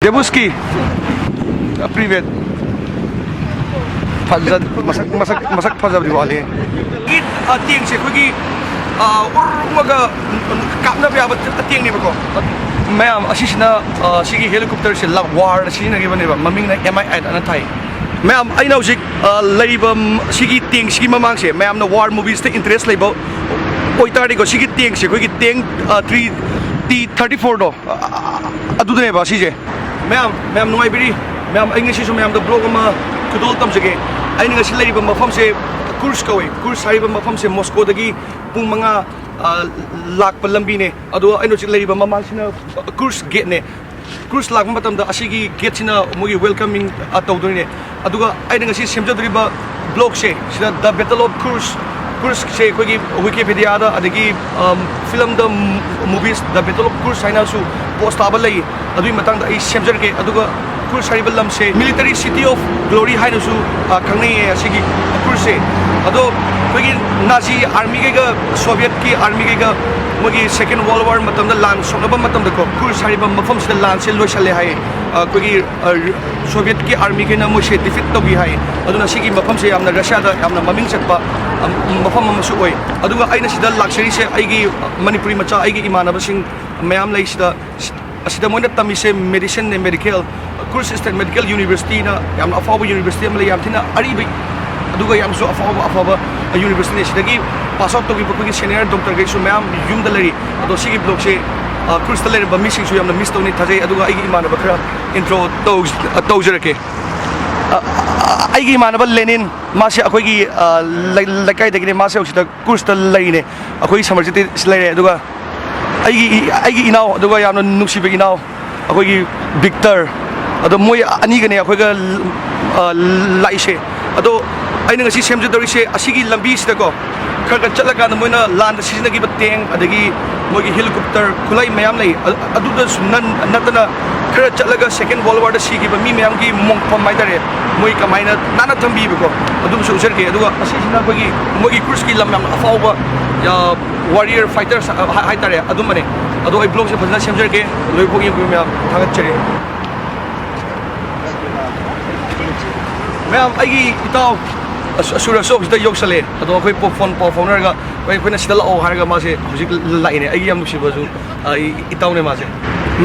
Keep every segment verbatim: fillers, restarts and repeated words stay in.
Ebuski. Привет. ꯐꯖ ꯃꯁꯛ ꯃꯁꯛ ꯃꯁꯛ ꯐꯖꯕꯗꯤ ꯋꯥꯠꯂꯤ꯫ ꯇꯦꯡꯁꯦ ꯑꯩꯈꯣꯏꯒꯤ ꯎꯔꯨꯝꯃꯒ ꯀꯥꯞꯅꯕ ꯌꯥꯕ ꯇꯦꯡꯅꯦꯕꯀꯣ꯫ ꯃꯌꯥꯝ ꯑꯁꯤꯁꯤꯅ ꯁꯤꯒꯤ ꯍꯦꯂꯤꯀꯣꯞꯇꯔꯁꯦ ꯋꯥꯔꯗ ꯁꯤꯖꯤꯟꯅꯈꯤꯕꯅꯦꯕ, ꯃꯃꯤꯡꯅ ꯑꯦꯝ ꯑꯥꯏ ꯑꯥꯏꯠ ꯑꯅ ꯊꯥꯏ꯫ ꯃꯌꯥꯝ ꯑꯩꯅ ꯍꯧꯖꯤꯛ ꯂꯩꯔꯤꯕ ꯁꯤꯒꯤ ꯇꯦꯡꯁꯤꯒꯤ ꯃꯃꯥꯡꯁꯦ, ꯃꯌꯥꯝꯅ ꯋꯥꯔ ꯃꯨꯚꯤꯁꯇ ꯏꯟꯇꯔꯦꯁ ꯂꯩꯕ ꯑꯣꯏꯇꯥꯔꯗꯤꯀꯣ, ꯁꯤꯒꯤ ꯇꯦꯡꯁꯦ ꯑꯩꯈꯣꯏꯒꯤ ꯇꯦꯡ ꯊ꯭ꯔꯤ ꯇꯤ ꯊꯥꯔꯇꯤ ꯐꯣꯔꯗꯣ ꯑꯗꯨꯗꯅꯦꯕ ꯁꯤꯁꯦ꯫ ꯃꯌꯥꯝ ꯃꯌꯥꯝ ꯅꯨꯡꯉꯥꯏꯕꯤꯔꯤ꯫ ꯃꯌꯥꯝ ꯑꯩ ꯉꯁꯤꯁꯨ ꯃꯌꯥꯝꯗ ꯕ꯭ꯂꯣꯒ ꯑꯃ ꯈꯨꯗꯣꯜ ꯇꯝꯖꯒꯦ꯫ ꯑꯩꯅ ꯉꯁꯤ ꯂꯩꯔꯤꯕ ꯃꯐꯝꯁꯦ ꯀꯨꯔꯁ ꯀꯧꯋꯦ꯫ ꯀꯨꯔꯁ ꯍꯥꯏꯔꯤꯕ ꯃꯐꯝꯁꯦ ꯃꯣꯁꯀꯣꯗꯒꯤ ꯄꯨꯡ ꯃꯉꯥ ꯂꯥꯛꯄ ꯂꯝꯕꯤꯅꯦ꯫ ꯑꯗꯣ ꯑꯩꯅ ꯍꯧꯖꯤꯛ ꯂꯩꯔꯤꯕ ꯃꯃꯥꯡꯁꯤꯅ ꯀ꯭ꯔꯨꯁ ꯒꯦꯠꯅꯦ꯫ ꯀ꯭ꯔꯨꯁ ꯂꯥꯛꯄ ꯃꯇꯝꯗ ꯑꯁꯤꯒꯤ ꯒꯦꯠꯁꯤꯅ ꯃꯣꯏꯒꯤ ꯋꯦꯜꯀꯃꯤꯡ ꯇꯧꯗꯣꯏꯅꯦ꯫ ꯑꯗꯨꯒ ꯑꯩꯅ ꯉꯁꯤ ꯁꯦꯝꯖꯗꯣꯔꯤꯕ ꯕ꯭ꯂꯣꯒꯁꯦ ꯁꯤꯗ The Battle of Kursk, ꯀ꯭ꯔꯨꯁꯁꯦ ꯑꯩꯈꯣꯏꯒꯤ ꯋꯤꯀꯤꯄꯦꯗꯤꯌꯥꯗ ꯑꯗꯒꯤ ꯐꯤꯂꯝꯗ, movies The Battle of Kursk ꯍꯥꯏꯅꯁꯨ ꯄꯣꯁ ꯇꯥꯕ ꯂꯩ꯫ ꯑꯗꯨꯒꯤ ꯃꯇꯥꯡꯗ ꯑꯩ ꯁꯦꯝꯖꯔꯛꯀꯦ꯫ ꯑꯗꯨꯒ ꯀ꯭ꯔꯨꯁ ꯍꯥꯏꯔꯤꯕ ꯂꯝꯁꯦ Military City of Glory ꯍꯥꯏꯅꯁꯨ ꯈꯪꯅꯩꯌꯦ ꯑꯁꯤꯒꯤ ꯀ꯭ꯔꯨꯁꯁꯦ꯫ ꯑꯗꯣ ꯑꯩꯈꯣꯏꯒꯤ ꯅꯥꯖꯤ ꯑꯥꯔꯃꯤꯈꯩꯒ ꯁꯣꯚꯤꯌꯦꯠꯀꯤ ꯑꯥꯔꯃꯤꯈꯩꯒ ꯃꯣꯏꯒꯤ ꯁꯦꯀꯦꯟ ꯋꯥꯔꯜ ꯋꯥꯔ ꯃꯇꯝꯗ ꯂꯥꯟ ꯁꯣꯛꯅꯕ ꯃꯇꯝꯗꯀꯣ, ꯀ꯭ꯔꯨꯁ ꯍꯥꯏꯔꯤꯕ ꯃꯐꯝꯁꯤꯗ ꯂꯥꯟꯁꯦ ꯂꯣꯏꯁꯜꯂꯦ ꯍꯥꯏꯌꯦ꯫ ꯑꯩꯈꯣꯏꯒꯤ ꯁꯣꯚꯤꯌꯦꯠꯀꯤ ꯑꯥꯔꯃꯤꯈꯩꯅ ꯃꯣꯏꯁꯦ ꯗꯤꯐꯤꯠ ꯇꯧꯈꯤ ꯍꯥꯏꯌꯦ꯫ ꯑꯗꯨꯅ ꯁꯤꯒꯤ ꯃꯐꯝꯁꯦ ꯌꯥꯝꯅ ꯔꯁꯤꯌꯥꯗ ꯌꯥꯝꯅ ꯃꯃꯤꯡ ꯆꯠꯄ ꯃꯐꯝ ꯑꯃꯁꯨ ꯑꯣꯏ꯫ ꯑꯗꯨꯒ ꯑꯩꯅ ꯁꯤꯗ ꯂꯥꯛꯆꯔꯤꯁꯦ ꯑꯩꯒꯤ ꯃꯅꯤꯄꯨꯔꯤ ꯃꯆꯥ, ꯑꯩꯒꯤ ꯏꯃꯥꯟꯅꯕꯁꯤꯡ ꯃꯌꯥꯝ ꯂꯩ ꯁꯤꯗ꯫ ꯑꯁꯤꯗ ꯃꯣꯏꯅ ꯇꯝꯃꯤꯁꯦ ꯃꯦꯗꯤꯁꯤꯟꯅꯦ, ꯃꯦꯗꯤꯀꯦꯜ꯫ ꯀ꯭ꯔꯨꯁ ꯏꯁꯇꯦꯠ ꯃꯦꯗꯤꯀꯦꯜ ꯌꯨꯅꯤꯚꯔꯁꯤꯇꯤꯅ ꯌꯥꯝꯅ ꯑꯐꯥꯎꯕ ꯌꯨꯅꯤꯚꯔꯁꯤꯇꯤ ꯑꯃ ꯂꯩ, ꯌꯥꯝ ꯊꯤꯅ ꯑꯔꯤꯕ, ꯑꯗꯨꯒ ꯌꯥꯝꯁꯨ ꯑꯐꯥꯎꯕ ꯑꯐꯕ ꯌꯨꯅꯤꯚꯔꯁꯤꯇꯤꯅꯦ꯫ ꯁꯤꯗꯒꯤ ꯄꯥꯁ ꯑꯥꯎꯠ ꯇꯧꯈꯤꯕ ꯑꯩꯈꯣꯏꯒꯤ ꯁꯦꯅꯤꯌꯔ ꯗꯣꯛꯇꯔꯈꯩꯁꯨ ꯃꯌꯥꯝ ꯌꯨꯝꯗ ꯂꯩꯔꯤ꯫ ꯑꯗꯣ ꯁꯤꯒꯤ ꯕ꯭ꯂꯣꯛꯁꯦ ꯀ꯭ꯔꯨꯁꯇ ꯂꯩꯔꯝꯕ ꯃꯤꯁꯤꯡꯁꯨ ꯌꯥꯝꯅ ꯃꯤꯁ ꯇꯧꯅꯤ ꯊꯥꯖꯩ꯫ ꯑꯗꯨꯒ ꯑꯩꯒꯤ ꯏꯃꯥꯟꯅꯕ ꯈꯔ ꯏꯟꯇ꯭ꯔꯣ ꯇꯧꯖꯔꯛꯀꯦ꯫ ꯑꯩꯒꯤ ꯏꯃꯥꯟꯅꯕ ꯂꯦꯅꯤꯟ, ꯃꯥꯁꯦ ꯑꯩꯈꯣꯏꯒꯤ ꯂꯩꯀꯥꯏꯗꯒꯤꯅꯦ꯫ ꯃꯥꯁꯦ ꯍꯧꯖꯤꯛꯇ ꯀ꯭ꯔꯨꯁꯇ ꯂꯩꯔꯤꯅꯦ꯫ ꯑꯩꯈꯣꯏꯒꯤ ꯁꯝꯃꯔ ꯁꯤꯇꯤ ꯂꯩꯔꯦ꯫ ꯑꯗꯨꯒ ꯑꯩꯒꯤ ꯑꯩꯒꯤ ꯏꯅꯥꯎ, ꯑꯗꯨꯒ ꯌꯥꯝꯅ ꯅꯨꯡꯁꯤꯕ ꯏꯅꯥꯎ ꯑꯩꯈꯣꯏꯒꯤ ꯕꯤꯛꯇꯔ, ꯑꯗꯣ ꯃꯣꯏ ꯑꯅꯤꯒꯅꯦ ꯑꯩꯈꯣꯏꯒ ꯂꯥꯛꯏꯁꯦ꯫ ꯑꯗꯣ ꯑꯩꯅ ꯉꯁꯤ ꯁꯦꯝꯖꯗꯧꯔꯤꯁꯦ ꯑꯁꯤꯒꯤ ꯂꯝꯕꯤꯁꯤꯗꯀꯣ, ꯈꯔ ꯈꯔ ꯆꯠꯂꯀꯥꯟꯗ ꯃꯣꯏꯅ ꯂꯥꯟꯗ ꯁꯤꯖꯤꯟꯅꯈꯤꯕ ꯇꯦꯡ, ꯑꯗꯒꯤ ꯃꯣꯏꯒꯤ ꯍꯦꯂꯤꯀꯣꯞꯇꯔ ꯈꯨꯠꯂꯥꯏ ꯃꯌꯥꯝ ꯂꯩ꯫ ꯑꯗꯨꯗꯁꯨ ꯅꯠꯇꯅ ꯈꯔ ꯆꯠꯂꯒ ꯁꯦꯀꯦꯟ ꯋꯥꯔꯜ ꯋꯥꯔꯗ ꯁꯤꯈꯤꯕ ꯃꯤ ꯃꯌꯥꯝꯒꯤ ꯃꯣꯡꯐꯝ ꯍꯥꯏꯇꯥꯔꯦ, ꯃꯣꯏ ꯀꯃꯥꯏꯅ ꯅꯥꯟꯅ ꯊꯝꯕꯤꯕꯀꯣ, ꯑꯗꯨꯝꯕꯁꯨ ꯎꯠꯆꯔꯛꯀꯦ꯫ ꯑꯗꯨꯒ ꯑꯁꯤꯁꯤꯅ ꯑꯩꯈꯣꯏꯒꯤ ꯃꯣꯏꯒꯤ ꯀ꯭ꯔꯨꯁꯀꯤ ꯂꯝ ꯌꯥꯝꯅ ꯑꯐꯥꯎꯕ ꯋꯥꯔꯤꯌꯔ ꯐꯥꯏꯇꯔꯁ ꯍꯥꯏꯇꯥꯔꯦ, ꯑꯗꯨꯝꯕꯅꯦ꯫ ꯑꯗꯣ ꯑꯩ ꯕ꯭ꯂꯣꯒꯁꯦ ꯐꯖꯅ ꯁꯦꯝꯖꯔꯛꯀꯦ꯫ ꯂꯣꯏꯐꯥꯎ ꯌꯦꯡꯕꯤꯌꯨ ꯃꯌꯥꯝ, ꯊꯥꯒꯠꯆꯔꯤ꯫ ꯃꯌꯥꯝ, ꯑꯩꯒꯤ ꯏꯇꯥꯎ ꯑꯁ-, ꯑꯁꯨꯔ ꯑꯁꯣꯛꯁꯤꯗ ꯌꯧꯁꯜꯂꯛꯑꯦ꯫ ꯑꯗꯣ ꯑꯩꯈꯣꯏ ꯄꯣ-, ꯐꯣꯟ ꯄꯥꯎ ꯐꯥꯎꯅꯔꯒ ꯑꯩꯈꯣꯏ, ꯑꯩꯈꯣꯏꯅ ꯁꯤꯗ ꯂꯥꯛꯑꯣ ꯍꯥꯏꯔꯒ ꯃꯥꯁꯦ ꯍꯧꯖꯤꯛ ꯂꯥꯛꯏꯅꯦ꯫ ꯑꯩꯒꯤ ꯌꯥꯝ ꯅꯨꯡꯁꯤꯕꯁꯨ, ꯑ, ꯏ-, ꯏꯇꯥꯎꯅꯦ ꯃꯥꯁꯦ꯫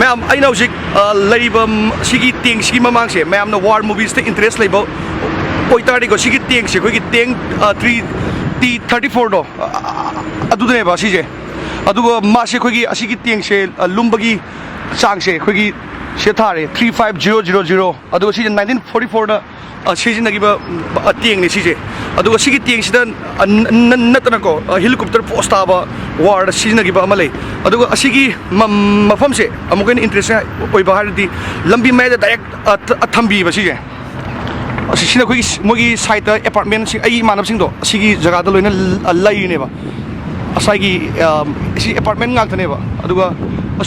ꯃꯌꯥꯝ, ꯑꯩꯅ ꯍꯧꯖꯤꯛ, ꯑ, ꯂꯩꯔꯤꯕ ꯁꯤꯒꯤ ꯇꯦꯡꯁꯤꯒꯤ ꯃꯃꯥꯡꯁꯦ, ꯃꯌꯥꯝꯅ ꯋꯥꯔ ꯃꯨꯚꯤꯁꯇ ꯏꯟꯇꯔꯦꯁ ꯂꯩꯕ ꯑꯣꯏꯇꯥꯔꯗꯤꯀꯣ, ꯁꯤꯒꯤ ꯇꯦꯡꯁꯦ, ꯑꯩꯈꯣꯏꯒꯤ ꯇꯦꯡ, ꯑ, ꯊ꯭ꯔꯤ ꯇꯤ ꯊꯥꯔꯇꯤ ꯐꯣꯔꯗꯣ, ꯑ, ꯑ, ꯑꯗꯨꯗꯅꯦꯕ ꯁꯤꯁꯦ꯫ ꯑꯗꯨꯒ ꯃꯥꯁꯦ ꯑꯩꯈꯣꯏꯒꯤ ꯑꯁꯤꯒꯤ ꯇꯦꯡꯁꯦ, ꯑ, ꯂꯨꯝꯕꯒꯤ ꯆꯥꯡꯁꯦ ꯑꯩꯈꯣꯏꯒꯤ ꯁꯤꯗ ꯊꯥꯔꯦ, three five zero zero zero. ꯑꯗꯨꯒ ꯁꯤꯁꯦ ꯅꯥꯏꯟꯇꯤꯟ ꯐꯣꯔꯇꯤ ꯐꯣꯔꯗ, ꯑ, ꯁꯤꯖꯤꯟꯅꯈꯤꯕ, ꯎꯝ, ꯑ, ꯇꯦꯡꯅꯤ ꯁꯤꯁꯦ꯫ ꯑꯗꯨꯒ ꯁꯤꯒꯤ ꯇꯦꯡꯁꯤꯗ, ꯑ, ꯅ-, ꯅ-, ꯅꯠꯇꯅꯀꯣ, ꯑ, ꯍꯦꯂꯤꯀꯣꯞꯇꯔ ꯄꯣꯁ ꯇꯥꯕ ꯋꯥꯔꯗ ꯁꯤꯖꯤꯟꯅꯈꯤꯕ ꯑꯃ ꯂꯩ꯫ ꯑꯗꯨꯒ ꯑꯁꯤꯒꯤ ꯃ-, ꯃꯐꯝꯁꯦ ꯑꯃꯨꯛꯀ ꯍꯦꯟꯅ ꯏꯟꯇꯔꯦꯁ ꯑꯣꯏꯕ ꯍꯥꯏꯔꯗꯤ ꯂꯝꯕꯤ ꯃꯌꯥꯏꯗ ꯗꯥꯏꯔꯦꯛ, ꯑ, ꯊ-, ꯑ, ꯊꯝꯕꯤꯕ ꯁꯤꯁꯦ꯫ ꯑꯁꯤ, ꯁꯤꯅ ꯑꯩꯈꯣꯏꯒꯤ ꯁ-, ꯃꯣꯏꯒꯤ ꯁꯥꯏꯠꯇ ꯑꯦꯄꯥꯔꯠꯃꯦꯟꯁꯤꯡ, ꯑꯩꯒꯤ ꯏꯃꯥꯟꯅꯕꯁꯤꯡꯗꯣ ꯑꯁꯤꯒꯤ ꯖꯒꯥꯗ ꯂꯣꯏꯅ ꯂ-, ꯑ, ꯂꯩꯔꯤꯅꯦꯕ꯫ ꯉꯁꯥꯏꯒꯤ, ꯑ, ꯁꯤ ꯑꯦꯄꯥꯔꯠꯃꯦꯟ ꯉꯥꯛꯇꯅꯦꯕ꯫ ꯑꯗꯨꯒ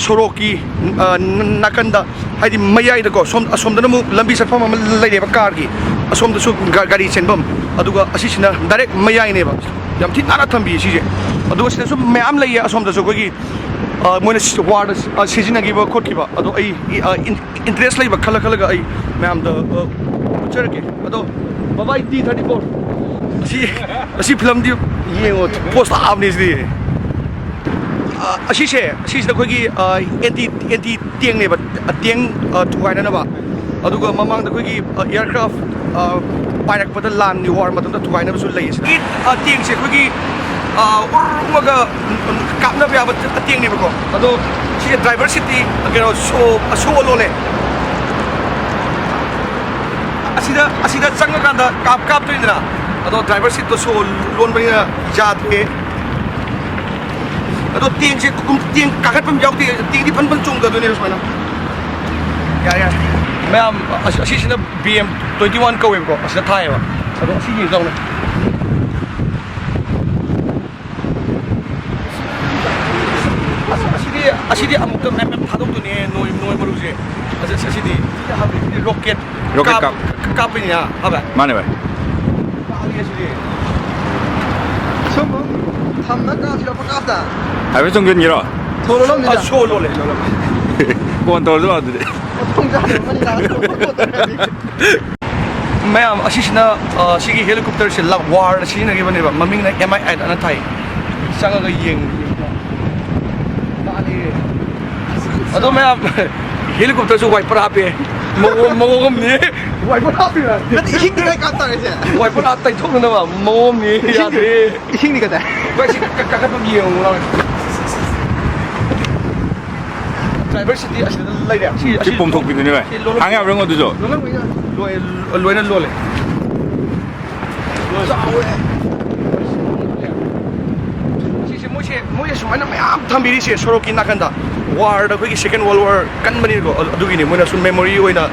ꯁꯣꯔꯣꯛꯀꯤ, ꯑ, ꯅ-, ꯅꯥꯀꯟꯗ, ꯍꯥꯏꯗꯤ ꯃꯌꯥꯏꯗꯀꯣ, ꯁꯣꯝ, ꯑꯁꯣꯝꯗꯅ ꯑꯃꯨꯛ ꯂꯝꯕꯤ ꯆꯠꯐꯝ ꯑꯃ ꯂꯩꯔꯦꯕ ꯀꯥꯔꯒꯤ, ꯑꯁꯣꯝꯗꯁꯨ ꯒꯥ-, ꯒꯥꯔꯤ ꯆꯦꯟꯐꯝ, ꯑꯗꯨꯒ ꯑꯁꯤꯁꯤꯅ ꯗꯥꯏꯔꯦꯛ ꯃꯌꯥꯏꯅꯦꯕ꯫ ꯌꯥꯝ ꯊꯤ ꯅꯥꯟꯅ ꯊꯝꯕꯤ ꯁꯤꯁꯦ꯫ ꯑꯗꯨꯒ ꯁꯤꯗꯁꯨ ꯃꯌꯥꯝ ꯂꯩꯌꯦ ꯑꯁꯣꯝꯗꯁꯨ ꯑꯩꯈꯣꯏꯒꯤ, ꯑ, ꯃꯣꯏꯅ ꯁꯤ-, ꯋꯥꯔꯗ ꯁꯤ-, ꯑ, ꯁꯤꯖꯤꯟꯅꯈꯤꯕ ꯈꯣꯠꯈꯤꯕ꯫ ꯑꯗꯣ ꯑꯩ, ꯑ, ꯏꯟ-, ꯏꯟꯇꯔꯦꯁ ꯂꯩꯕ ꯈꯜꯂ ꯈꯜꯂꯒ ꯑꯩ ꯃꯌꯥꯝꯗ, ꯑ, ꯎꯠꯆꯔꯛꯀꯦ꯫ ꯑꯗꯣ ꯕꯕꯥꯏ ꯇꯤ ꯊꯥꯔꯇꯤ ꯐꯣꯔ꯫ ꯑꯁꯤ, ꯑꯁꯤ ꯐꯤꯂꯝꯗꯤ ꯌꯦꯡꯉꯣ, ꯄꯣꯁ ꯇꯥꯕꯅꯦ ꯁꯤꯗꯤ꯫ ꯑ, ꯑꯁꯤꯁꯦ, ꯑꯁꯤꯁꯤꯅ ꯑꯩꯈꯣꯏꯒꯤ, ꯑ, ꯑꯦꯟꯇꯤ, ꯑꯦꯟꯇꯤ ꯇꯦꯡꯅꯦꯕ, ꯑ, ꯇꯦꯡ, ꯑ, ꯊꯨꯒꯥꯏꯅꯅꯕ꯫ ꯑꯗꯨꯒ ꯃꯃꯥꯡꯗ ꯑꯩꯈꯣꯏꯒꯤ, ꯑ, ꯑꯦꯌꯥꯔꯀ꯭ꯔꯥꯐ, ꯑ, ꯄꯥꯏꯔꯛꯄꯗ ꯂꯥꯟꯒꯤ ꯋꯥꯔ ꯃꯇꯝꯗ ꯊꯨꯒꯥꯏꯅꯕꯁꯨ ꯂꯩꯌꯦ ꯁꯤꯗ꯫ ꯏꯠ, ꯑ, ꯇꯦꯡꯁꯦ ꯑꯩꯈꯣꯏꯒꯤ, ꯑ, ꯎꯔꯨꯝꯃꯒ ꯀꯥꯞꯅꯕ ꯌꯥꯕ ꯇꯦꯡꯅꯦꯕꯀꯣ꯫ ꯑꯗꯣ ꯁꯤꯁꯦ ꯗ꯭ꯔꯥꯏꯚꯔ ꯁꯤꯠꯇꯤ ꯀꯩꯅꯣ ꯁꯣ, ꯁꯣ ꯂꯣꯜꯂꯦ꯫ ꯑꯁꯤꯗ, ꯑꯁꯤꯗ ꯆꯪꯉꯀꯥꯟꯗ ꯀꯥꯞ-, ꯀꯥꯞꯇꯣꯏꯅꯤꯗꯅ꯫ ꯑꯗꯣ ꯗ꯭ꯔꯥꯏꯚꯔ ꯁꯤꯠꯇꯣ ꯁꯣ ꯂꯣꯟꯕꯅꯤꯅ ꯌꯥꯗ꯭ꯔꯦ꯫ ꯑꯗꯣ ꯇꯦꯡꯁꯦ ꯀꯨꯝ-, ꯇꯦꯡ ꯀꯥꯈꯠꯐꯝ ꯌꯥꯎꯗꯦ꯫ ꯇꯦꯡꯗꯤ ꯐꯟ ꯐꯟ ꯆꯣꯡꯊꯗꯣꯏꯅꯦꯕ ꯁꯨꯃꯥꯏꯅ꯫ ꯌꯥꯔꯦ, ꯌꯥꯔꯦ꯫ ꯃꯌꯥꯝ, ꯑꯁꯤ-, ꯑꯁꯤꯁꯤꯅ ꯕꯤ ꯑꯦꯝ ꯇ꯭ꯋꯦꯟꯇꯤ ꯋꯥꯟ ꯀꯧꯋꯦꯕꯀꯣ꯫ ꯑꯁꯤꯗ ꯊꯥꯏꯌꯦꯕ꯫ ꯑꯗꯣ ꯑꯁꯤ ꯌꯦꯡꯖꯧꯅꯦ꯫ ꯑꯁ, ꯑꯁꯤꯗꯤ, ꯑꯁꯤꯗꯤ ꯑꯃꯨꯛꯇ ꯃꯌꯥꯝ ꯃꯌꯥꯝ ꯊꯥꯗꯣꯛꯇꯣꯏꯅꯦ, ꯅꯣꯏ, ꯅꯣꯏ ꯃꯔꯨꯁꯦ꯫ ꯑꯁ, ꯑꯁ, ꯑꯁꯤꯗꯤ, ꯁꯤꯗꯤ ꯍꯥꯞꯄꯤ, ꯁꯤꯗꯤ ꯔꯣꯀꯦꯠ꯫ ꯔꯣꯀꯦꯠ ꯀꯥꯞ-, ꯀꯥꯞ-, ꯀꯥꯞꯄꯤꯅꯦ, ꯍꯥ, ꯚꯥꯏ? ꯃꯥꯅꯦ, ꯚꯥꯏ꯫ ꯄꯥꯛꯑꯦ ꯑꯁꯤꯗꯤ꯫ ꯁꯨꯝ ꯊꯝꯅ ꯀꯥꯞꯁꯤꯔꯣ ꯄꯪꯀꯥꯞꯇ? ꯍꯥꯏꯐꯦꯠ ꯆꯣꯡꯁꯤꯟꯈꯤꯔꯣ? ꯊꯣꯛꯂꯣ ꯂꯝꯕꯤꯗ꯫ ꯑ, ꯁꯣ ꯂꯣꯜꯂꯦ, ꯁꯣ ꯂꯣꯜꯂꯦ꯫ ꯀꯣꯟ ꯇꯧꯔꯁꯤ ꯂꯥꯛꯑꯣ ꯑꯗꯨꯗꯤ꯫ ꯃꯊꯣꯡ ꯆꯥꯗꯕ ꯑꯃꯅꯤ ꯂꯥꯛꯑꯒ ꯊꯣꯛꯂꯣ ꯇꯧꯔꯗꯤ꯫ ꯃꯌꯥꯝ, ꯑꯁꯤꯁꯤꯅ, ꯑ, ꯁꯤꯒꯤ helicopter ꯁꯦ ꯂ-, war ꯗ ꯁꯤꯖꯤꯟꯅꯈꯤꯕꯅꯦꯕ, ꯃꯃꯤꯡꯅ M I eight ꯑꯅ ꯊꯥꯏ꯫ ꯆꯪꯉꯒ ꯌꯦꯡꯉꯨ꯫ ꯑꯗꯣ ꯃꯌꯥꯝ, helicopter ꯁꯨ wiper ꯍꯥꯞꯄꯦ꯫ ꯃꯑꯣꯡ, ꯃꯑꯣꯡ ꯑꯃꯅꯤ꯫ Wiper ꯍꯥꯞꯄꯤꯔ? ꯅꯠꯇꯦ, ꯏꯁꯤꯡꯗꯤ ꯀꯥꯏ ꯀꯥꯞ ꯇꯥꯔꯦ ꯁꯦ? Wiper ꯍꯥꯞ ꯇꯩꯊꯣꯛꯅꯅꯕ ꯃꯑꯣꯡ ꯑꯃꯅꯤ꯫ ꯏꯁꯤꯡꯗꯤ, ꯌꯥꯗ꯭ꯔꯦ꯫ ꯏꯁꯤꯡꯗꯤ ꯀꯗꯥꯏ? ꯚꯥꯏ, ꯁꯤ ꯀ-, ꯀ-, ꯀꯥꯈꯠꯄꯒꯤ ꯌꯦꯡꯉꯨ ꯂꯥꯎ꯫ Driver seat ꯇꯤ ꯑꯁꯤꯗ ꯂꯩꯔꯦ꯫ ꯁꯤ, ꯁꯤ ꯑꯁꯤ ꯄꯣꯝꯊꯣꯛꯄꯤꯗꯨꯅꯦ, ꯚꯥꯏ꯫ ꯁꯤ ꯂꯣꯜꯂꯝ-, ꯍꯥꯡ ꯌꯥꯕ꯭ꯔꯥ ꯌꯦꯡꯉꯣ ꯑꯗꯨꯁꯨ? ꯂꯣꯜꯂꯝꯕ ꯌꯥ-, ꯂꯣꯏ-, ꯂꯣꯏꯅ ꯂꯣꯜꯂꯦ꯫ ꯆꯥꯎꯋꯦ꯫ ꯁꯤꯁꯦ ꯃꯣꯏꯁꯦ, ꯃꯣꯏꯁꯦ ꯁꯨꯃꯥꯏꯅ ꯃꯌꯥꯝ ꯊꯝꯕꯤꯔꯤꯁꯦ ꯁꯣꯔꯣꯛꯀꯤ ꯅꯥꯀꯟꯗ꯫ War ꯗ ꯑꯩꯈꯣꯏꯒꯤ Second World War ꯀꯟꯕꯅꯤꯀꯣ, ꯑꯗꯨ-, ꯑꯗꯨꯒꯤꯅꯤ ꯃꯣꯏꯅ ꯁꯨꯝ memory ꯑꯣꯏꯅ,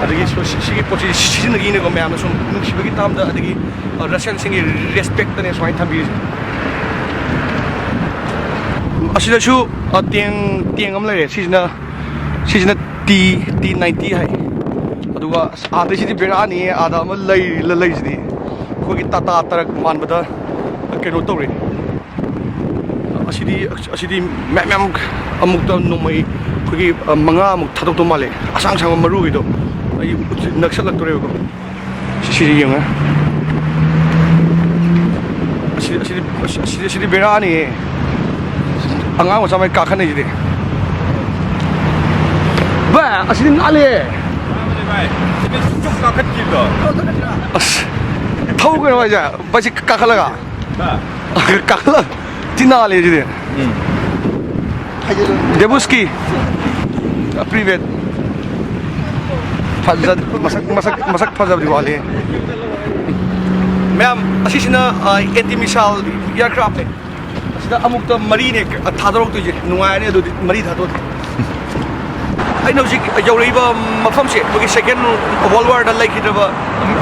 ꯑꯗꯒꯤ ꯁꯤ-, ꯁꯤꯒꯤ ꯄꯣꯠꯁꯤ ꯁꯤꯖꯤꯟꯅꯈꯤꯅꯤꯀꯣ ꯃꯌꯥꯝꯅ ꯁꯨꯝ ꯅꯨꯡꯁꯤꯕꯒꯤ ꯇꯥꯝꯗ, ꯑꯗꯒꯤ, ꯑ, Russian ꯁꯤꯡꯒꯤ respect ꯇꯅꯦ ꯁꯨꯃꯥꯏꯅ ꯊꯝꯕꯤꯔꯤꯁꯦ꯫ ꯑꯁꯤꯗꯁꯨ, ꯑ, tank, tank ꯑꯃ ꯂꯩꯔꯦ꯫ ꯁꯤꯁꯤꯅ, ꯁꯤꯁꯤꯅ T, T ninety ꯍꯥꯏ꯫ ꯑꯗꯨꯒ ꯑꯁ, ꯑꯥꯗꯩꯁꯤꯗꯤ ꯕꯦꯔꯥꯅꯤꯌꯦ꯫ ꯑꯥꯗ ꯑꯃ ꯂꯩ, ꯂꯩꯁꯤꯗꯤ ꯑꯩꯈꯣꯏꯒꯤ Tata Truck ꯃꯥꯟꯕꯗ ꯀꯩꯅꯣ ꯇꯧꯔꯦ꯫ ꯑꯁꯤꯗꯤ, ꯑꯁꯤꯗꯤ ꯃꯌꯥꯝ ꯃꯌꯥꯝ ꯑꯃꯨꯛꯇ ꯅꯣꯡꯃꯩ ꯑꯩꯈꯣꯏꯒꯤ, ꯑ, ꯃꯉꯥꯃꯨꯛ ꯊꯥꯗꯣꯛꯇꯧ ꯃꯥꯜꯂꯦ꯫ ꯑꯁꯥꯡ ꯑꯁꯥꯡꯕ ꯃꯔꯨꯈꯩꯗꯣ ꯑꯩ ꯅꯛꯁꯜꯂꯛꯇꯣꯔꯦꯕꯀꯣ꯫ ꯁꯤ, ꯁꯤꯗꯤ ꯌꯦꯡꯉꯨ꯫ ꯑꯁꯤ, ꯑꯁꯤꯗꯤ, ꯑꯁꯤ, ꯑꯁꯤꯗꯤ, ꯑꯁꯤꯗꯤ ꯕꯦꯔꯥꯅꯤꯍꯦ꯫ ꯑꯉꯥꯡ ꯃꯆꯥ ꯃꯩ ꯀꯥꯈꯠꯅꯩꯁꯤꯗꯤ꯫ ꯚꯥꯏ, ꯑꯁꯤꯗꯤ ꯅꯥꯜꯂꯦ꯫ ꯃꯥꯅꯦ ꯚꯥꯏ꯫ ꯁꯤꯗꯤ ꯁꯨꯝ ꯁꯨꯝ ꯀꯥꯈꯠꯈꯤꯕꯗꯣ꯫ ꯑꯁ, ꯊꯧ ꯀꯩꯅꯣ ꯍꯥꯏꯁꯦ? ꯚꯥꯏ, ꯁꯤ ꯀꯥꯈꯠꯂꯒ꯫ ꯍꯥ? ꯀꯥꯈꯠꯂ ꯊꯤ ꯅꯥꯜꯂꯦ ꯁꯤꯗꯤ꯫ ꯎꯝ꯫ Debuski꯫ Привет꯫ ꯐꯖ-, ꯃꯁꯛ, ꯃꯁꯛ, ꯃꯁꯛ ꯐꯖꯕꯗꯤ ꯋꯥꯠꯂꯤ꯫ ꯃꯌꯥꯝ, ꯑꯁꯤꯁꯤꯅ, ꯑ, anti missile aircraft ꯅꯦ꯫ ꯑꯁꯤꯗ ꯑꯃꯨꯛꯇ ꯃꯔꯤꯅꯦ ꯊꯥꯗꯣꯔꯛꯇꯣꯏꯁꯦ꯫ ꯅꯨꯡꯉꯥꯏꯔꯅꯤ ꯑꯗꯨꯗꯤ, ꯃꯔꯤ ꯊꯥꯗꯣꯛꯑꯗꯤ꯫ ꯑꯩꯅ ꯍꯧꯖꯤꯛ ꯌꯧꯔꯛꯏꯕ ꯃꯐꯝꯁꯦ ꯑꯩꯈꯣꯏꯒꯤ Second World War ꯗ ꯂꯩꯈꯤꯗ꯭ꯔꯕ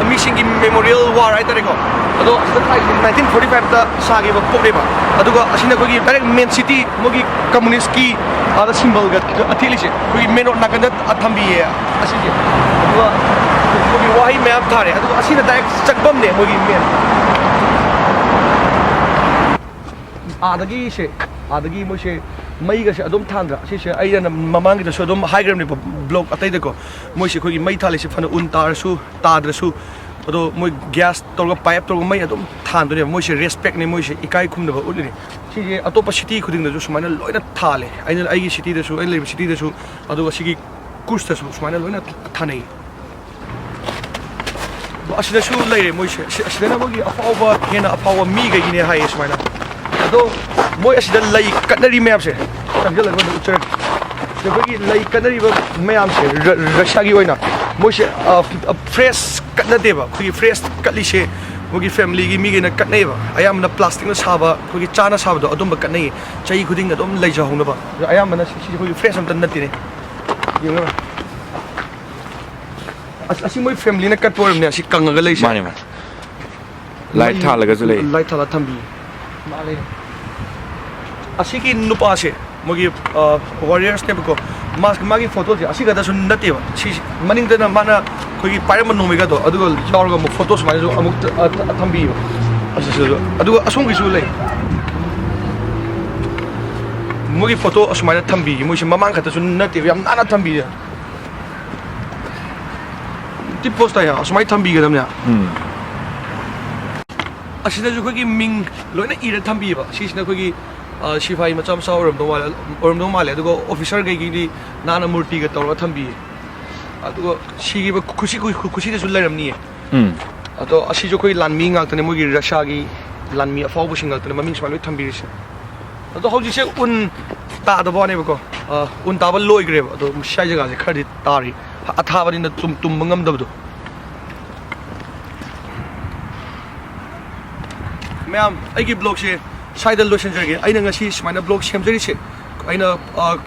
ꯃꯤꯁꯤꯡꯒꯤ memorial wall ꯍꯥꯏꯇꯥꯔꯦꯀꯣ꯫ ꯑꯗꯣ ꯑꯁꯤꯗ ꯊꯥꯏꯁꯦ nineteen forty five ꯇ ꯁꯥꯈꯤꯕ ꯄꯣꯠꯅꯦꯕ꯫ ꯑꯗꯨꯒ ꯑꯁꯤꯅ ꯑꯩꯈꯣꯏꯒꯤ direct main city, ꯃꯣꯏꯒꯤ communist ꯀꯤ ꯑꯥꯗ symbol ꯒ ꯑꯊꯦꯠꯂꯤꯁꯦ ꯑꯩꯈꯣꯏꯒꯤ main road ꯅꯥꯀꯟꯗ ꯊꯝꯕꯤꯌꯦ ꯑꯁꯤꯁꯦ꯫ ꯑꯗꯨꯒ ꯃꯣꯏꯒꯤ ꯋꯥꯍꯩ ꯃꯌꯥꯝ ꯊꯥꯔꯦ꯫ ꯑꯗꯨꯒ ꯑꯁꯤꯅ direct ꯆꯪꯐꯝꯅꯦ ꯃꯣꯏꯒꯤ main꯫ ꯑꯥꯗꯒꯤꯁꯦ, ꯑꯥꯗꯒꯤ ꯃꯣꯏꯁꯦ ꯃꯩꯒꯁꯦ ꯑꯗꯨꯝ ꯊꯥꯟꯗ꯭ꯔꯥ? ꯁꯤꯁꯦ ꯑꯩꯅ ꯃꯃꯥꯡꯒꯤꯗꯁꯨ ꯑꯗꯨꯝ ꯍꯥꯏꯈ꯭ꯔꯕꯅꯦꯕ, ꯕ꯭ꯂꯣꯛ ꯑꯇꯩꯗꯀꯣ, ꯃꯣꯏꯁꯦ ꯑꯩꯈꯣꯏꯒꯤ ꯃꯩ ꯊꯥꯜꯂꯤꯁꯦ ꯐꯅ ꯎꯟ ꯇꯥꯔꯁꯨ ꯇꯥꯗ꯭ꯔꯁꯨ, ꯑꯗꯣ ꯃꯣꯏ ꯒ꯭ꯌꯥꯁ ꯇꯧꯔꯒ, ꯄꯥꯏꯞ ꯇꯧꯔꯒ ꯃꯩ ꯑꯗꯨꯝ ꯊꯥꯟꯗꯣꯏꯅꯦꯕ꯫ ꯃꯣꯏꯁꯦ ꯔꯦꯁꯄꯦꯛꯅꯦ, ꯃꯣꯏꯁꯦ ꯏꯀꯥꯏ ꯈꯨꯝꯅꯕ ꯎꯠꯂꯤꯅꯦ꯫ ꯁꯤꯁꯦ ꯑꯇꯣꯞꯄ ꯁꯤꯇꯤ ꯈꯨꯗꯤꯡꯗꯁꯨ ꯁꯨꯃꯥꯏꯅ ꯂꯣꯏꯅ ꯊꯥꯜꯂꯦ꯫ ꯑꯩꯅ ꯑꯩꯒꯤ ꯁꯤꯇꯤꯗꯁꯨ, ꯑꯩꯅ ꯂꯩꯕ ꯁꯤꯇꯤꯗꯁꯨ, ꯑꯗꯨꯒ ꯁꯤꯒꯤ ꯀꯨꯔꯁꯇꯁꯨ ꯁꯨꯃꯥꯏꯅ ꯂꯣꯏꯅ ꯊꯥꯅꯩ꯫ ꯑꯁꯤꯗꯁꯨ ꯂꯩꯔꯦ ꯃꯣꯏꯁꯦ꯫ ꯑꯁꯤ-, ꯑꯁꯤꯗꯅ ꯃꯣꯏꯒꯤ ꯑꯐꯥꯎꯕ, ꯍꯦꯟꯅ ꯑꯐꯥꯎꯕ ꯃꯤꯈꯩꯒꯤꯅꯦ ꯍꯥꯏꯌꯦ ꯁꯨꯃꯥꯏꯅ꯫ ꯑꯗꯣ ꯃꯣꯏ ꯑꯁꯤꯗ ꯂꯩ ꯀꯠꯅꯔꯤ ꯃꯌꯥꯝꯁꯦ ꯆꯪꯁꯤꯜꯂꯒ ꯑꯣꯏꯅ ꯎꯠꯆꯔꯒꯦ꯫ ꯑꯩꯈꯣꯏꯒꯤ ꯂꯩ ꯀꯠꯅꯔꯤꯕ ꯃꯌꯥꯝꯁꯦ ꯔ-, ꯔꯁꯤꯌꯥꯒꯤ ꯑꯣꯏꯅ ꯃꯣꯏꯁꯦ, ꯑ, ꯑ, ꯐ꯭ꯔꯦꯁ ꯀꯠꯅꯗꯦꯕ꯫ ꯑꯩꯈꯣꯏꯒꯤ ꯐ꯭ꯔꯦꯁ ꯀꯠꯂꯤꯁꯦ ꯃꯣꯏꯒꯤ ꯐꯦꯃꯤꯂꯤꯒꯤ ꯃꯤꯈꯩꯅ ꯀꯠꯅꯩꯌꯦꯕ꯫ ꯑꯌꯥꯝꯕꯅ ꯄ꯭ꯂꯥꯁꯇꯤꯛꯅ ꯁꯥꯕ, ꯑꯩꯈꯣꯏꯒꯤ ꯆꯥꯅ ꯁꯥꯕꯗꯣ, ꯑꯗꯨꯝꯕ ꯀꯠꯅꯩꯌꯦ, ꯆꯍꯤ ꯈꯨꯗꯤꯡꯒꯤ ꯑꯗꯨꯝ ꯂꯩꯖꯍꯧꯅꯕ꯫ ꯑꯗꯣ ꯑꯌꯥꯝꯕꯅ ꯁꯤ-, ꯁꯤꯁꯦ ꯑꯩꯈꯣꯏꯒꯤ ꯐ꯭ꯔꯦꯁ ꯑꯝꯇ ꯅꯠꯇꯦꯅꯦ꯫ ꯌꯦꯡꯉꯣ꯫ ꯑꯁ, ꯑꯁꯤ ꯃꯣꯏ ꯐꯦꯃꯤꯂꯤꯅ ꯀꯠꯄ ꯑꯣꯏꯔꯝꯅꯦ, ꯑꯁꯤ ꯀꯪꯉꯒ ꯂꯩꯁꯦ꯫ ꯃꯥꯅꯦ, ꯃꯥꯅꯦ꯫ ꯂꯥꯏꯠ ꯃꯩ ꯊꯥꯜꯂꯒꯁꯨ ꯂꯩ꯫ ꯂꯥꯏꯠ ꯊꯥꯜꯂꯒ ꯊꯝꯕꯤ꯫ ꯃꯥꯜꯂꯦ꯫ ꯑꯁꯤꯒꯤ ꯅꯨꯄꯥꯁꯦ ꯃꯣꯏꯒꯤ, ꯑ, ꯋꯥꯔꯤꯌꯔꯁꯅꯦꯕꯀꯣ꯫ ꯃꯥꯁ-, ꯃꯥꯒꯤ ꯐꯣꯇꯣꯁꯦ ꯑꯁꯤ ꯈꯛꯇꯁꯨ ꯅꯠꯇꯦꯕ꯫ ꯁꯤ ꯃꯅꯤꯡꯗꯅ ꯃꯥꯅ ꯑꯩꯈꯣꯏꯒꯤ ꯄꯥꯏꯔꯝꯕ ꯅꯣꯡꯃꯩꯒꯗꯣ ꯑꯗꯨꯒ ꯌꯥꯎꯔꯒ ꯑꯃꯨꯛ ꯐꯣꯇꯣ ꯁꯨꯃꯥꯏꯅꯁꯨ ꯑꯃꯨꯛ ꯊ-, ꯑ, ꯊ-, ꯊꯝꯕꯤꯌꯦꯕ꯫ ꯑꯁꯤꯁꯨ꯫ ꯑꯗꯨꯒ ꯑꯁꯣꯝꯒꯤꯁꯨ ꯂꯩ꯫ ꯃꯣꯏꯒꯤ ꯐꯣꯇꯣ ꯑꯁꯨꯃꯥꯏꯅ ꯊꯝꯕꯤꯌꯦ꯫ ꯃꯣꯏꯁꯦ ꯃꯃꯥꯡ ꯈꯛꯇꯁꯨ ꯅꯠꯇꯦꯕ, ꯌꯥꯝ ꯅꯥꯟꯅ ꯊꯝꯕꯤꯌꯦ꯫ ꯇꯤ ꯄꯣꯁ ꯇꯥꯏ, ꯑꯁꯨꯃꯥꯏꯅ ꯊꯝꯕꯤꯒꯗꯕꯅꯦ꯫ ꯎꯝ꯫ ꯑꯁꯤꯗꯁꯨ ꯑꯩꯈꯣꯏꯒꯤ ꯃꯤꯡ ꯂꯣꯏꯅ ꯏꯔ ꯊꯝꯕꯤꯌꯦꯕ꯫ ꯁꯤꯁꯤꯅ ꯑꯩꯈꯣꯏꯒꯤ, ꯑ, ꯁꯤꯐꯥꯏ ꯃꯆꯥ ꯃꯆꯥ ꯑꯣꯏꯔꯝꯗꯧ ꯃꯥꯜꯂꯦ, ꯑꯣꯏꯔꯝꯗꯧ ꯃꯥꯜꯂꯦ꯫ ꯑꯗꯨꯒ ꯑꯣꯐꯤꯁꯔꯈꯩꯒꯤꯗꯤ ꯅꯥꯟꯅ ꯃꯨꯔꯇꯤꯒ ꯇꯧꯔꯒ ꯊꯝꯕꯤꯌꯦ꯫ ꯑꯗꯨꯒ ꯁꯤꯈꯤꯕ ꯈꯨꯁꯤ-, ꯈꯨ-, ꯈꯨꯁꯤꯗꯁꯨ ꯂꯩꯔꯝꯅꯤꯌꯦ꯫ ꯎꯝ꯫ ꯑꯗꯣ ꯑꯁꯤꯁꯨ ꯑꯩꯈꯣꯏ ꯂꯥꯟꯃꯤ ꯉꯥꯛꯇꯅꯦ, ꯃꯣꯏꯒꯤ ꯔꯁꯤꯌꯥꯒꯤ ꯂꯥꯟꯃꯤ ꯑꯐꯥꯎꯕꯁꯤꯡ ꯉꯥꯛꯇꯅꯦ ꯃꯃꯤꯡ ꯁꯨꯃꯥꯏꯅ ꯂꯣꯏ ꯊꯝꯕꯤꯔꯤꯁꯦ꯫ ꯑꯗꯣ ꯍꯧꯖꯤꯛꯁꯦ ꯎꯟ ꯇꯥꯗꯕ ꯋꯥꯅꯦꯕꯀꯣ꯫ ꯑ, ꯎꯟ ꯇꯥꯕ ꯂꯣꯏꯈ꯭ꯔꯦꯕ꯫ ꯑꯗꯣ ꯁ꯭ꯋꯥꯏ ꯖꯒꯥꯁꯦ ꯈꯔꯗꯤ ꯇꯥꯔꯤ꯫ ꯑꯊꯥꯕꯅꯤꯅ ꯇꯨꯝ-, ꯇꯨꯝꯕ ꯉꯝꯗꯕꯗꯣ꯫ ꯃꯌꯥꯝ, ꯑꯩꯒꯤ ꯕ꯭ꯂꯣꯒꯁꯦ ꯁ꯭ꯋꯥꯏꯗ ꯂꯣꯏꯁꯤꯟꯖꯔꯒꯦ꯫ ꯑꯩꯅ ꯉꯁꯤ ꯁꯨꯃꯥꯏꯅ ꯕ꯭ꯂꯣꯒ ꯁꯦꯝꯖꯔꯤꯁꯦ, ꯑꯩꯅ, ꯑ,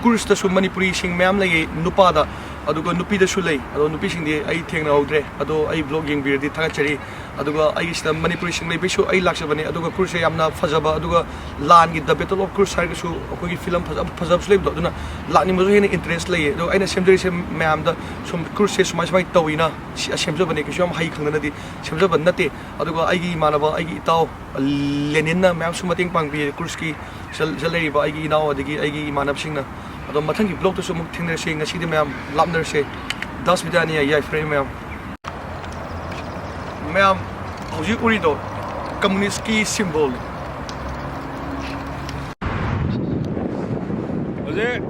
ꯀꯨꯔꯁꯇꯁꯨ ꯃꯅꯤꯄꯨꯔꯤꯁꯤꯡ ꯃꯌꯥꯝ ꯂꯩꯌꯦ, ꯅꯨꯄꯥꯗ ꯑꯗꯨꯒ ꯅꯨꯄꯤꯗꯁꯨ ꯂꯩ꯫ ꯑꯗꯣ ꯅꯨꯄꯤꯁꯤꯡꯗꯤ ꯑꯩ ꯊꯦꯡꯅꯍꯧꯗ꯭ꯔꯦ꯫ ꯑꯗꯣ ꯑꯩ vlog ꯌꯦꯡꯕꯤꯔꯗꯤ ꯊꯥꯒꯠꯆꯔꯤ꯫ ꯑꯗꯨꯒ ꯑꯩꯒꯤꯁꯤꯗ ꯃꯅꯤꯄꯨꯔꯤꯁꯤꯡ ꯂꯩꯕꯩꯁꯨ ꯑꯩ ꯂꯥꯛꯆꯕꯅꯦ꯫ ꯑꯗꯨꯒ cruiseꯁꯦ ꯌꯥꯝꯅ ꯐꯖꯕ, ꯑꯗꯨꯒ ꯂꯥꯟꯒꯤ The Battle of Kursk ꯍꯥꯏꯔꯒꯁꯨ ꯑꯩꯈꯣꯏꯒꯤ film ꯐꯖ ꯐꯖꯕꯁꯨ ꯂꯩꯕꯗꯣ, ꯑꯗꯨꯅ ꯂꯥꯛꯅꯤꯡꯕꯁꯨ ꯍꯦꯟꯅ interest ꯂꯩꯌꯦ꯫ ꯑꯗꯣ ꯑꯩꯅ ꯁꯦꯝꯖꯔꯤꯁꯦ ꯃꯌꯥꯝꯗ ꯁꯨꯝ cruiseꯁꯦ ꯁꯨꯃꯥꯏ ꯁꯨꯃꯥꯏꯅ ꯇꯧꯋꯤꯅ ꯁꯤ-, ꯁꯦꯝꯖꯕꯅꯦ꯫ ꯀꯩꯁꯨ ꯌꯥꯝ ꯍꯩ ꯈꯪꯗꯅꯗꯤ ꯁꯦꯝꯖꯕ ꯅꯠꯇꯦ꯫ ꯑꯗꯨꯒ ꯑꯩꯒꯤ ꯏꯃꯥꯟꯅꯕ, ꯑꯩꯒꯤ ꯏꯇꯥꯎ ꯂꯦꯅꯤꯟꯅ ꯃꯌꯥꯝꯁꯨ ꯃꯇꯦꯡ ꯄꯥꯡꯕꯤꯌꯦ cruiseꯀꯤ ꯁꯤꯗ ꯂꯩꯔꯤꯕ ꯑꯩꯒꯤ ꯏꯅꯥꯎ ꯑꯗꯒꯤ ꯑꯩꯒꯤ ꯏꯃꯥꯟꯅꯕꯁꯤꯡꯅ꯫ ꯑꯗꯣ ꯃꯊꯪꯒꯤ vlogꯇꯁꯨ ꯑꯃꯨꯛ ꯊꯦꯡꯅꯔꯁꯤ꯫ ꯉꯁꯤꯗꯤ ꯃꯌꯥꯝ ꯂꯥꯞꯅꯔꯁꯦ꯫ ꯗꯥꯁ ꯕꯤꯗꯥꯅꯤ, ꯌꯥꯏꯐꯔꯦ ꯃꯌꯥꯝ꯫ ꯃꯌꯥꯝ ꯍꯧꯖꯤꯛ ꯎꯔꯤꯗꯣ communistꯀꯤ symbolꯅꯤ꯫ ꯍꯧꯖꯤꯛ